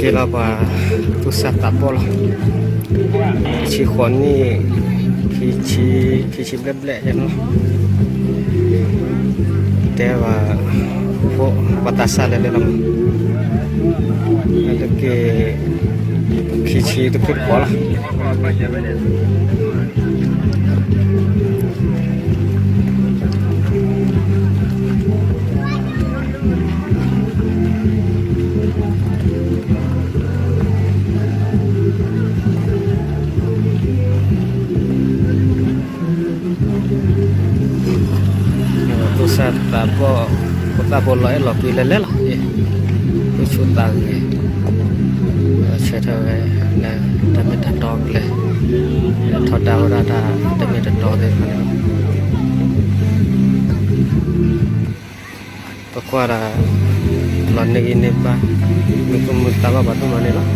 က့ၤလီၤပှၤသူၣ်စၢ်သးဘီၣ်လီၤ. ခံဆံဃိးနံၣ်, ခံဆံ, ခံဆံဘျဲၣ်ဘျဲၣ်ယဲၢ်န့ၣ်လီၤ. တဲဘၣ်, ဖိ, ပှၤသးစၢ်လဲၤလဲၤလီၤမး, လၢက့ၤ, ခံဆံတဖုတပီၤလီၤ. သူၣ်စၢ်သးဘီၣ်, ဖိသၣ်ဖိလီၤအဲၣ်လီၤကွံလဲၤလဲၤလီၤ, သူၣ်ဆူၣ်သးဂဲၤ, ဆၢထၢၣ်ဝဲ, တၢ်မ့ၢ်တၢ်တီကျဲ, ထီဒါဝဲဒၣ်တၢ်တမ့ၢ်တတီသ့ၣ်တဖၣ်န့ၣ်လီၤ. ပကွၢ်ဒီး, လီၤန့ၢ်ဂံၢ်န့ၢ်ဘါ, မ့ၢ်သူၣ်မုာ်သးဘီၣ်ဘၣ်ဒိၣ်မးန့ၣ်လီၤ.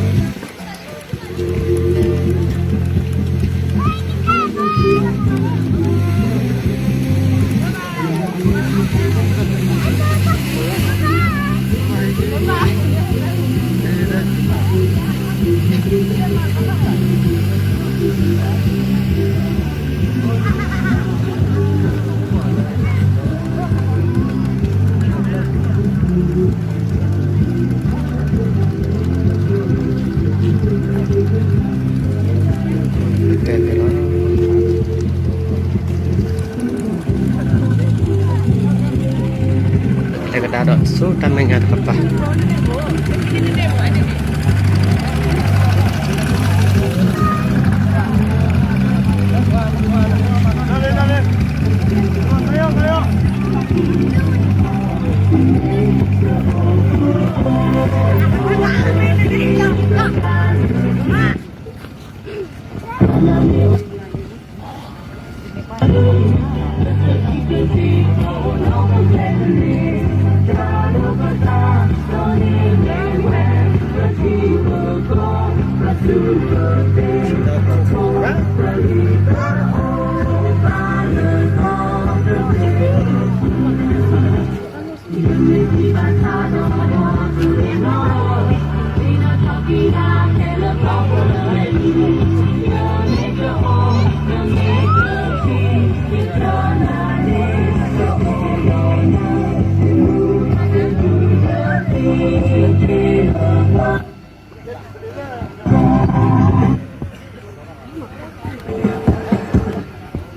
တဲသ့လီၤ. လဲၤကဒါဒီးဆူတၢ်မဲာ်ညါတကပၤ.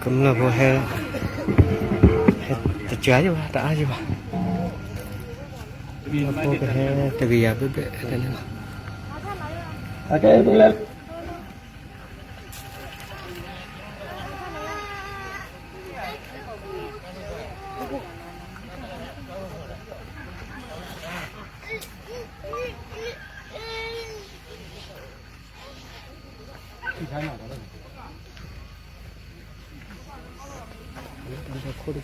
ကမျၢၢ်ဖိဟဲ, ဟဲတစှၤယံၤဘၣ်, တအါယံၤဘၣ်. အဖိကဟဲတကယၤဘျဲၣ်ဘျဲၣ်န့ၣ်လီၤ.မ့ၢ်တၢ်လၢတၢ်ကဲမၤဂ့ၤဆၢဝံၤလံအဃိဒီး, အ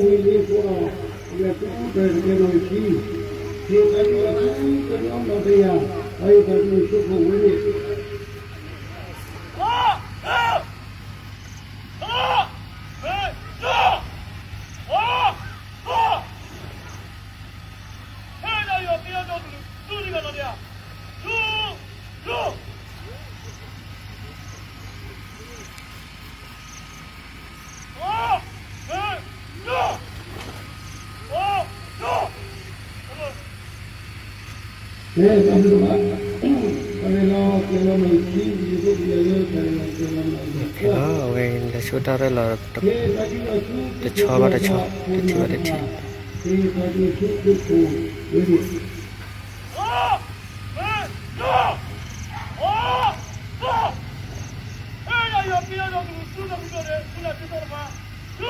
ဝဲသူၣ်အူတၢ်တကဲနီၣ်ဂံၢ်ခံ, ဟ့ၣ်တၢ်ဒုးအထူတနီၤနီၤတယၤ, အဝဲတၢ်ဒုးဆိဖိဝဲန့ၣ် အဝဲလဲၤဆူတၢ်ရဲၣ်လီၤ, တဆီဘၣ်တဆီ, တထံၣ်ဘၣ်တထံၣ်. အ